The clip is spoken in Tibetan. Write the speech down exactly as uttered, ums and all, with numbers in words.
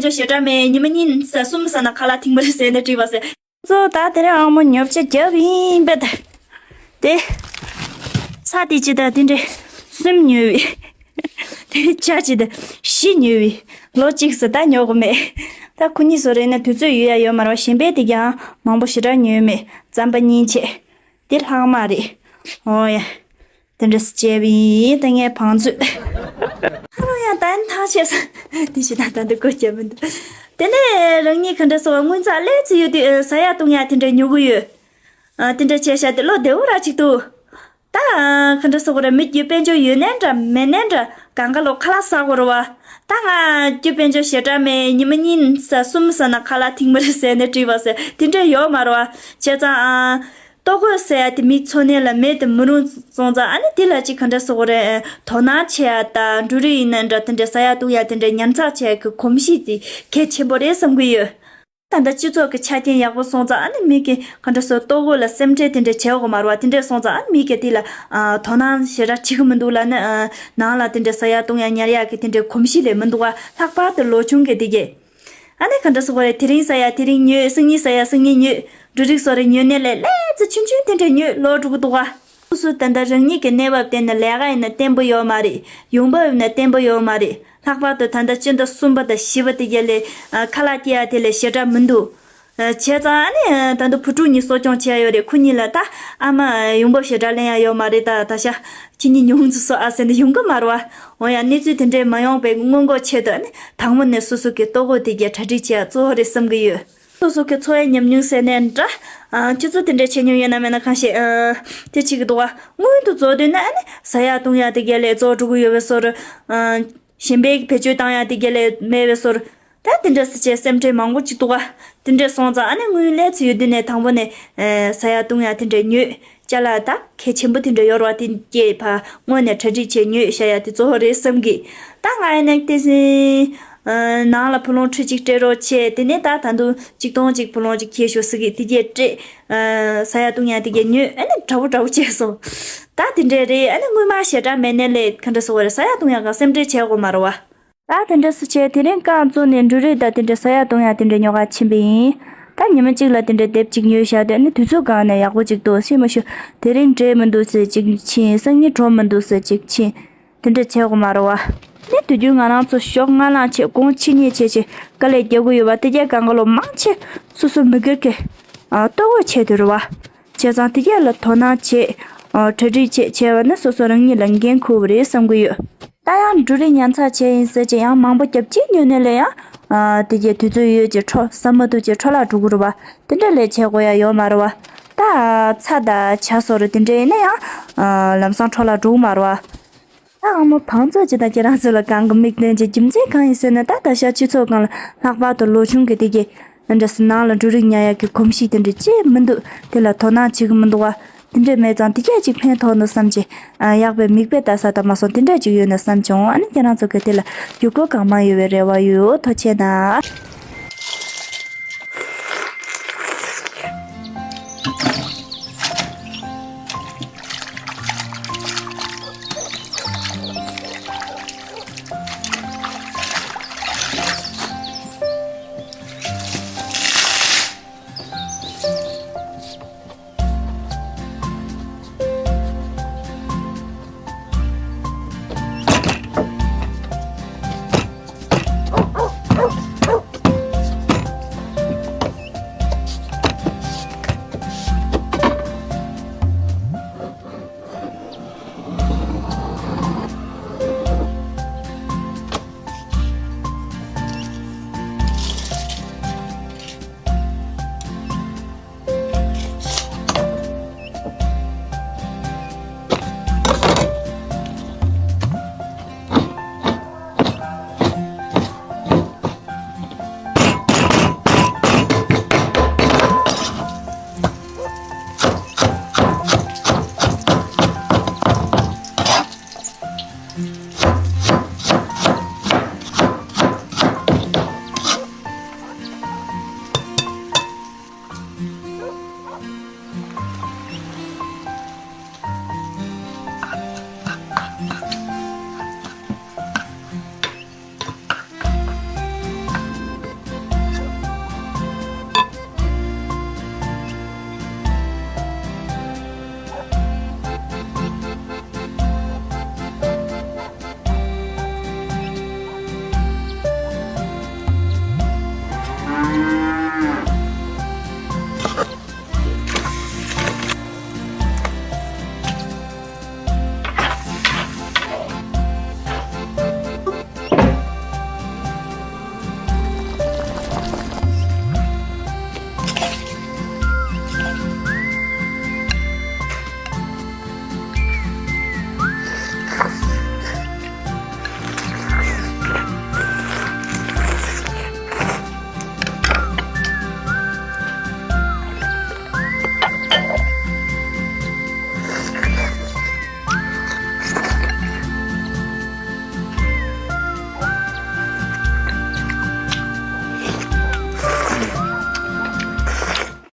དཔལ་འབྱོར་ཞེ་དྲག་མེད། ཉི་མ་གཉིས་གསུམ་ཟ་ན་ཁ་ལག་ཐེངས་མ་རེ་ཟས་ནས་བྲིས་པ་ཟེར། ཚོ་ད་དེ་རིང་ཨང་མོ་ཉོ་ཆ་རྒྱབ་ཡིན་པས་ད། དེ། ཚ་དེ་ཅི་ད་དེ་འདྲས་གསུམ་ཉོས་བས། དེ་ཆ་ཅི་ད་བཞི་ཉོས་བས། ལོ་གཅིག་སུ་ད་ཉོ་གི་མེད། ད་ཁོ་གཉིས་སུ་རེད་ན་དུས་ཚོད་ཡོད་ཡ་ཡོད་མ་རེད་བ། གཞན་པས་དེ་ཀྱང་མང་པོ་ཞེ་དྲག་ཉོས་མེད། རྩམ་པ་གཉིས་བྱས། དེ་ལྷག་མ་རེད། ཨོ་ཡ། དེ་འདྲས་བྱས་པས་ད་ངས་བང་མཛོད། ཧ་ལོ་ཡ་ད་ཐང་ཆད་ས། དེ་ཞེ་ད་ད་འདི་གོ་རྒྱབ་མི་འདུག་དེ་ནས་རང་ཉིད་ག་འདྲ་སོང་བ། དངུལ་རྩ་ལས་ཚུལ་ཡོད་དུས་ཟ་ཡ་བཏུང་ཡ་དེ་འདྲ་ཉོ་གི་ཡོད། ཨ། དེ་འདྲ་བྱས་ཤག་དེ་བློ་བདེ་བོ་ར་ཅིག་འདུག་ད་ག་འདྲ་སོང་བ་རེད། མི་རྒྱུ་དཔལ་འབྱོར་ཡོད་ནའི་འདྲ་མེད་ནའི་འདྲ་གང་ག་ལོ་ཁ་ལག་ཟ་དགོས་རེད་བ། ད་ང་རྒྱུ་དཔལ་འབྱོར་ཞེ་དྲག་མེད། ཉི་མ་གཉིས་ཟ་གསུམ་ཟ་ན་ཁ་ལག་ཐེངས་མ་རེ་ཟས་ནས་བྲིས་པ་ཟེར་དེ་འདྲ་ཡོད་མ་རེད་བ། བྱས་ཙང་ཨ། ལྟོ་གོས་ཟེར་ཡ་དེ་མི་འཚོ་གནས་ལ་མེད་དུ་མི་རུང་སོང་ཙང་ཨ་ནི་དེ་ལ་ཅིག་ག་འདྲ་ཟེར་དགོས་རེད། དོ་སྣང་བྱེད་ཡ་དང་འབྲུ་རིགས་ཡིན་ན་འདྲ་དེ་འདྲ་ཟ་ཡ་བཏུང་ཡ་དེ་འདྲ་ཉར་ཚགས་བྱེད་ཡ་གི་གོམས་གཤིས་དེ་གལ་ཆེན་པོ་རེད་བསམ་གྱི་ཡོད། ད་ལྟ་སྤྱི་ཚོགས་ཀྱི་ཆ་རྐྱེན་ཡག་པོ་སོང་ཙང་ཨ་ནི་མི་གི་ག་འདྲ་ཟེར་ལྟོ་གོས་ལ་སེམས་ཁྲལ་དེ་འདྲ་བྱེད་དགོས་མ་རེད་བ། དེ་འདྲ་སོང་ཙང་ཨ་ནི་མི་གི་དེ་ལ་ཨ། དོ་སྣང་ཞེ་དྲག་བྱེད་ཀྱི་མི་འདུག་ལབ་ན་ཨ། ནང་ལ་དེ་འདྲ་ཟ་ཡ་བཏུང་ཡ་ཉར་ཡ་གི་དེ་འདྲའི་གོམས་གཤིས་ལས་མི་འདུག་བ། ལྷག་པར་དུ་ལོ་ཆུང་གི་དེ་གས། ཨ་ནི་ག་འདྲ་ཟེར་དགོས་རེད། དེ་རིང་ཟ་ཡ་དེ་རིང་ཉོས། སང་ཉིན་ཟ་ཡ་སང་ཉིན་ཉོས། འབྲུ་རིགས་སོགས་རེ་ཉོས་ནས་ལས་ལས་ཙི་ཆུང་ཆུང་དེ་འདྲ་ཉོས་ལོག་འགྲོ་གི་འདུག་ག་སོ་སོ་ད་ལྟ་རང་ཉིད་ཀྱི་གནས་བབ་བལྟས་ན་ལས་ཀ་ཡིན་ན་བརྟན་པོ་ཡོད་མ་རེད། ཡོང་འབབ་ཡིན་ན་བརྟན་པོ་ཡོད་མ་རེད། ལྷག་པར་དུ་ད་ལྟ་སྤྱི་ཟླ་གསུམ་པ་དང་བཞི་པ་དེ་ག་ལས་ཨ། ཁ་ལག་སྐྱེལ་ཡ་དེ་ལས་ཞེ་དྲག་མི་འདུག་ཨ། བྱས་ཙང་ཨ་ནི་ད་དུང་བུ་ཕྲུག་གཉིས་གསོ་སྐྱོང་བྱས་ཡོད་རེད། ཁོ་གཉིས་ལ་ད་ཨ་མ་ཡོང་འབབ་ཞེ་དྲག་ལེན་ཡ་ཡོད་མ་རེད། ད་ད་ཤ་ཁྱེད་གཉིས་ཉུང་ཙམ་གསོ་ཨ་ཟེར་ནས་ཡོང་གི་མ་རེད་བ། འོ་ཡ་གནས་ཚུལ་དེ་འདྲས་མ་ཡོང་པའི་སྔོན་འགོག་ཆེད་དུ་ཨ་ནི་དང་པོ་ནས་སོ་སོ་གི་ལྟོ་གོས་དེ་གའི་གྲ་སྒྲིག་བྱེད་ཡ་གཙོ་བོ་རེད་བསམ་གི་ཡོད། སོ་སོ་གི་འཚོ་བའི་ཉམས་མྱོང་ཟེར་ནའི་འདྲ། ཨ། ཁྱེད་ཚོ་དེ་འདྲས་བྱེད་མྱོང་ཡོད་ན་མེད་ན་གང་ཤེས། ཨ། དེ་གཅིག་གི་འདུག་བ། སྔོན་དུ་རྫོགས་དུས་ན་ཨ་ནི་ཟ་ཡ་བཏུང་ཡ་དེ་གའི་ལས་རྫོགས་འགྲོ་གི་ཡོད་པའི་བཟོ་འདྲ། ཨ། གཞན་པའི་བེད་སྤྱོད་བཏང་ཡ་དེ་གའི་ལས་མེད་པའི་བཟོ་འདྲ། ད་དེ་འདྲས་སེ་བྱས་སེམས་ཁྲལ་མང་པོ་ཅིག་འདུག་ག་དེ་འདྲས་སོང་ཙང་ཨ་ནི་དངུལ་ལས་ཚུལ་ཡོད་དུས་ནས་དང་པོ་ནས་ཨ། ཟ་ཡ་བཏུང་ཡ་དེ་འདྲས་ཉོས། ཅ་ལག་ད་གལ་ཆེན་པོ་དེ་འདྲས་ཡོད་རེད་བ། དེ་སྐྱེས་ཕ་སྔོན་ནས་གྲ་སྒྲིག་བྱས་ཉོས་བཞག་ཡ་དེ་གཙོ་བོ་རེད་བསམ་གི་ད་ང་ཡིན་ན་དེ་བཞིན་ཨ། ནང་ལ་བུ་ལོན་ཁྲི་གཅིག་སྤྲད་རོགས་བྱས། དེ་ནས་ད་ད་དུང་གཅིག་སྟོང་གཅིག་བུ་ལོན་གཅིག་ཁྱེར་ཤོག་ཟེར་གི་དེ་གས་སྤྲད། ཨ། ཟ་ཡ་བཏུང་ཡ་དེ་གས་ཉོས། ཨ་ནི་འདྲ་པོ་འདྲ་པོ་བྱས་སོང་། ད་དེ་འདྲས་རེད། ཨ་ནི་དངུལ་སྨར་ཞེ་དྲག་མེད་ནའི་ལས་ག་འདྲ་ཟེར་དགོས་རེད། ཟ་ཡ་བཏུང་ཡ་གང་སེམས་ཁྲལ་བྱེད་དགོས་མ་རེད་བ། ད་དེ་འདྲ་སུ་བྱས་དེ་རིང་རྐང་བཙུགས་ནས་འབྲུ་རིགས་དང་དེ་འདྲ་ཟ་ཡ་བཏུང་ཡ་དེ་འདྲ་ཉོ་ག་ཕྱིན་པ་ཡིན། ད་ཉི་མ་གཅིག་ལ་དེ་འདྲ་དེབ་གཅིག་ཉོས་བཞག་དུས་ཨ་ནི་དུས་ཚོད་སྒང་ནས་ཡག་པོ་གཅིག་འདུག་ཤེས་མ་ཤེས། དེ་རིང་འབྲས་མི་འདུག་ཟེར་གཅིག་ཕྱིན། སང་ཉིན་གྲོ་མི་འདུག་ཟེར་གཅིག་ཕྱིན། དེ་འདྲ་བྱེད་དགོས་མ་རེད་བ། ནི་དུས་རྒྱུན་ང་རང་ཚོ་ཞོགས་སྔ་ལངས་བྱས་གོང་ཕྱི་གཉིས་བྱས་བྱས་དཀའ་ལས་རྒྱག་གི་ཡོད་པ་དེ་གས་གང་ག་ལོ་མང་ཆེ་སོ་སོ་མི་སྒེར་གྱི་ཨ། ལྟོ་གོས་ཆེད་དུ་རེད་བ། བྱས་ཙང་དེ་གས་ལ་དོ་སྣང་བྱེད། ཨ། གྲ་སྒྲིག་བྱེད་བྱས་པ་ནི་སོ་སོ་རང་ཉིད་ལ་འགན་འཁུར་བ་རེད་བསམ་གྱི་ཡོད། ད་ཡང་འབྲུ་རིགས་ཉར་ཚགས་བྱས་ཡིན་ཟེར་བྱས་ཡང་མང་པོ་རྒྱབ་ཅིག་ཉོས་ནས་ལས་ཡང་ཨ། དེ་གས་དུས་ཚོད་ཡོལ་བྱས་འཕྲོ་ཟ་མ་ཐུབ་བྱས་འཕྲོ་བརླག་འགྲོ་གི་རེད་བ། དེ་འདྲ་ལས་བྱེད་དགོས་ཡ་ཡོད་མ་རེད་བ། ད་ཚྭ་དང་ཇ་སོགས་རེད་དེ་འདྲ་ཡིན་ན་ཡང་ཨ། ལམ་སང་འཕྲོ་བརླག་འགྲོ་གི་མ་རེད་བ། ད་ཨ་མ་བང་མཛོད་ཅིག་དང་ཁྱེད་རང་ཚོ་ལ་གང་གི་མིག་སྟོན་གྱི་རྒྱུ་མཚན་གང་ཡིན་ཟེར་ན། ད་ད་ཤ་སྤྱི་ཚོགས་སྒང་ལ་ལྷག་པར་དུ་ལོ་ཆུང་གི་དེ་གས་འདྲ་སེ་ནང་ལ་འབྲུ་རིགས་ཉར་ཡག་གི་གོམས་གཤིས་དེ་འདྲ་ཅི་མི་འདུག་དེ་ལ་དོ་སྣང་བྱེད་གི་མི་འདུག་བ། དེ་འདྲ་མེད་ཙང་དེ་གས་ཅིག་ཕན་ཐོགས་ན་བསམ་གྱི། ཨ། ཡག་པའི་མིག་དཔེ་ལྟ་ས་དང་མ་སོང་དེ་འདྲ་ཅིག་ཡོད་ན་བསམ་བྱུང་། ཨ་ནི་ཁྱེད་རང་ཚོ་གི་དེ་ལ་བརྒྱུད་སྐུལ་གང་མང་ཡོད་པའི་རེ་བ་ཡོད། ཐུགས་རྗེ་གནང་།